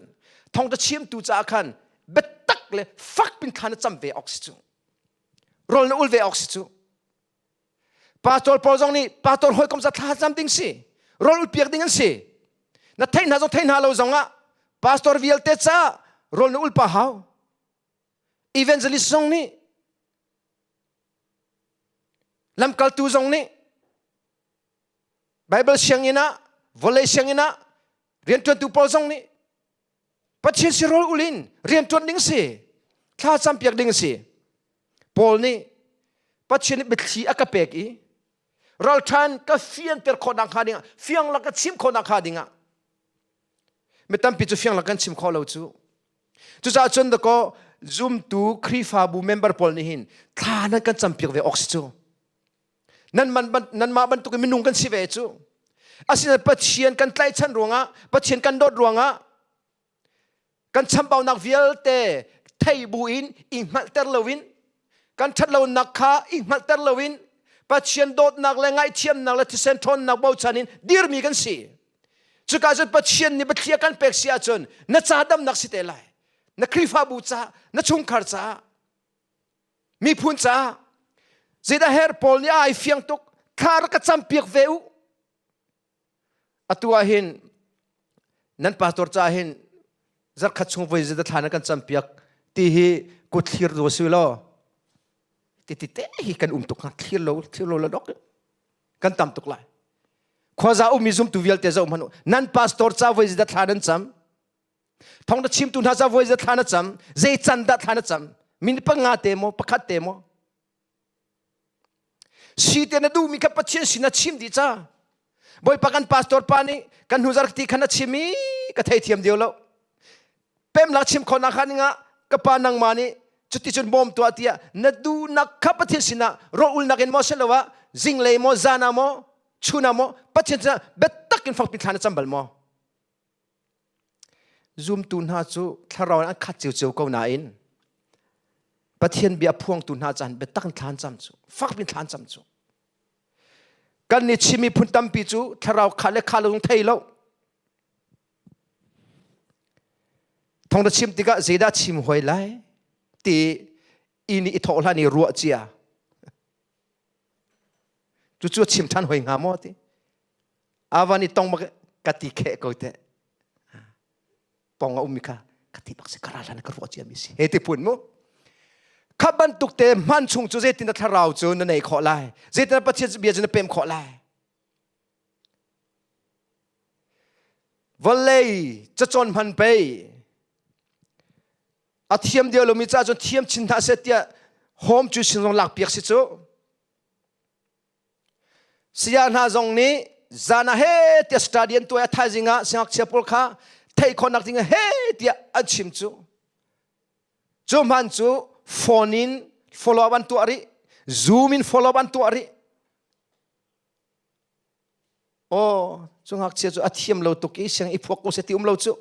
thawngtha chimtu caah khan biatak le fak pin thla na cam ve awk si cu rawl na ul ve awk si cu Pastor pawl zong nih pastor hawikom za thla cam ding si rawl ul piak ding an si na theih hna zong theih hna lo zong ah pastor vialte ca. Rawl na ul pa hau. Evangelist zong nih lamkaltu zong nih Bible sianginn ah vawlei sianginn ah rianṭuantu pawl zong nih Pathian si rawl ul in rianṭuan ding si thla campiak ding si. Paul nih Pathian nih biathli a ka pek i ralṭhan ka fianter khawh nak hnga dingah fiang lak ka chim khawh nak hnga dingah mi tampi cu fiang lak kan chim khawh lo cu. Cucaah cun dakaw zumtu Khrihfabu member pawl nih hin thla nan kan campiak ve awk si cu. Nanmah bantuk in minung kan si ve cu. Asinain Pathian kan tlaihchan ruangah, Pathian kan dawt ruangah kan chambaunak vialte thei bu in i hngalhter loin kan ṭhatlonak kha i hngalhter loin Pathian dawtnak le ngaihthiamnak le thisen ṭhawnnak bochan in dirmi kan si. Cuka cun Pathian nih biathli a kan pek si ahcun na ca damnak si te lai. Na Khrihfabu caah, na chungkhar caah, miphun caah. Zeidah her Paul nih ai fiang tuk thla rak ka campiak ve u. Atu ah hin nan pastor caah hin zarkhat chung voi zeidah thla nan kan campiak ti hi kut thlir do si law ti ti te hi kan um tuk hnga thlir lo thlir lo la dok kan tam tuk lai. Khuaza ummi zumtu vialte zoh hmanh u. Nan pastor ca voi zeidah thla nan cam? Thawng na chimtu hna ca voi zeidah thla na cam? Zei can dah thla na cam? Min panga te maw pakhat te maw? Si te na duhmi kha Pathian sin na chim dih ca. Bawipa kan pastor pa nih kan hnu zarh ti khan a chim i ka theithiam dio lo. Pemnak chim khawhnak kha ningah ka pa nangmah nih cuticun bawm tuah tiah na duhnak kha Pathian sinah rawlulnak in maw siloah zinglei maw zan ah maw chun ah maw Pathian sinah biatak in fakpi thla na cam bal maw? Zumtu hna cu thlarau in an khat ciocio ko nain Pathian bia phuangtu hna caan biatak in thla an cam cu fakpi thla an cam cu kan nih Chin miphun tampi cu thlarau kha le kha lo thei lo Thawng na chim tikah zeidah chim hoi lai ti i nih i thawh hlan i ruah cia. Cucu a chim ṭhan hoi hnga maw ti. Avan i tong bak ka ti kheh ko te. Pong a ummi kha ka ti bak si ka ral hlan ka ruah cia mi si. He ti phun mu. Kha bantuk te hman chung cu zeitin na thlarau cu na nei khawh lai. Zeitin na Pathian bia cu na pem khawh lai. Vawlei cacawn hman pei a thiam deuh lomi caah cun thiam chin hna seh tiah home cu sin zong lakpiak si cu. Saya hna zong nih zan ah he tiah study an tuah i a thaizing ah siangngakchia pawl kha theih khawhnak ding he tiah an chim cu. Cu hman cu phone in follow up an tuah rih, Zoom in follow up an tuah rih. Aw, cu ngakchia cu a thiam lo tuk i siang i phuak ko seh ti um lo cu.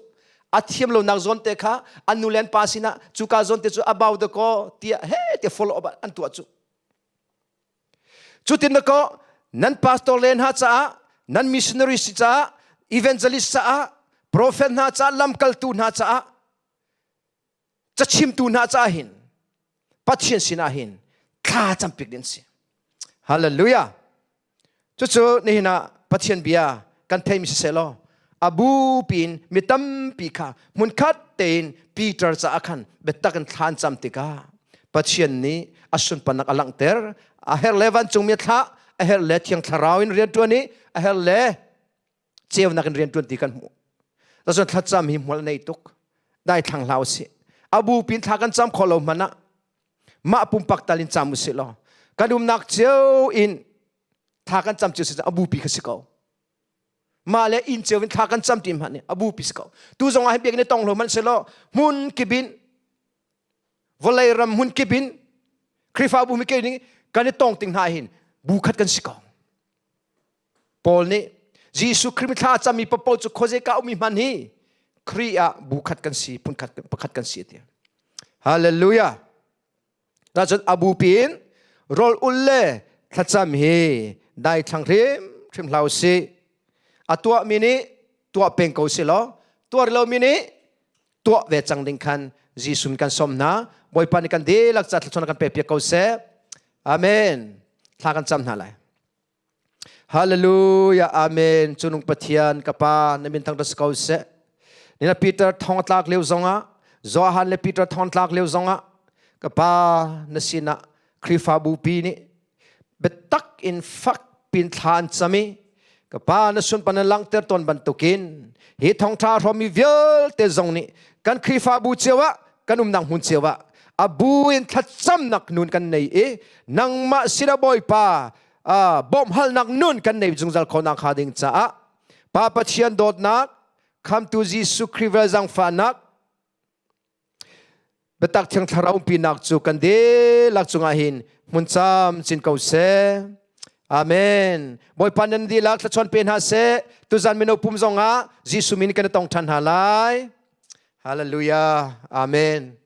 A thiam lo nak zawn te kha an nu le an pa sinah cuka zawn te cu a bau dakaw tiah he tiah follow up an tuah cu. Cutin dakaw nan pastor le hna caah nan missionary si caah evangelist caah prophet hna caah lamkaltu hna caah cachimtu hna caah hin Pathian sinah hin thla campik ding si. Hallelujah. Cucu nihin ah Pathian bia kan theimi siseh law a bu piin mi tampi kha hmunkhat tein Peter caah khan biatak in thla an cam tikah Pathian nih a sunparnak a langhter. A herh le vancungmi a thlah, a herh le Thiang Thlarau in rianṭuan i a herh le ceunak in rianṭuan ti kan hmuh. Cun thlacam hi hmual a nei tuk. Dai thlang hlah usih. A bu pin thla kan cam khawh lo hmanh ah mah pumpak tal in cam usih law kan umnak cio in thla kan cam cio si a bupi kha si ko. Mah le inn cio in thla kan cam ti hmanh a bupi si ko. Tu zong ah hin biakinn i tong lo hmanh selaw hmun kip in vawlei ram hmun kip in Khrihfabu mi ke ning kan i tong ting hna hin bu khat kan si ko. Paul nih Jesuh Khrih thla cami papo cu khuazei ka ummi hman hi Khrih ah bu khat kan si phun khat pakhat kan si ti. Hallelujah. Na cun abu piin rawl ul le thlacam hi dai thlang hrim hrim hlau si. A tuah mi nih tuah peng ko si law tuar lo mi nih tuah ve cang ding khan Jesuh kan som hna. Bawipa nih kan dihlak ca thluachuah kan pek piak ko seh. Amen. Thla kan cam hna lai. Hallelujah. Amen. Cunung Pathian ka pa na min thangṭhat si ko seh. Nina Peter thong a tlak lio zongah Johan le Peter thongtlak lio zongah ka pa na sinah Khrihfabu pi nih biatak in fak pin thla an cam i ka pa na sunpan na langhter tawn bantukin hi thawngṭha hrawmmi vialte zong nih kan Khrihfabu cio ah kan umnak hmun cio ah a bu in thlacamnak nun kan nei i nangmah sinah Bawipa bawmhhalnak nun kan nei zungzal khawhnak hnga ding caah Pa Pathian dawtnak Khamtu Jesuh Khrih vel zaangfahnak Biatak Thiang Thlarau umpinak cu kan dihlak cungah hin hmun camcin ko seh. Amen. Bawipa nan dihlak thlachuan pe hna seh. Tuzan mino pum zongah Jesuh min kan i tong ṭhan hna lai. Hallelujah. Amen.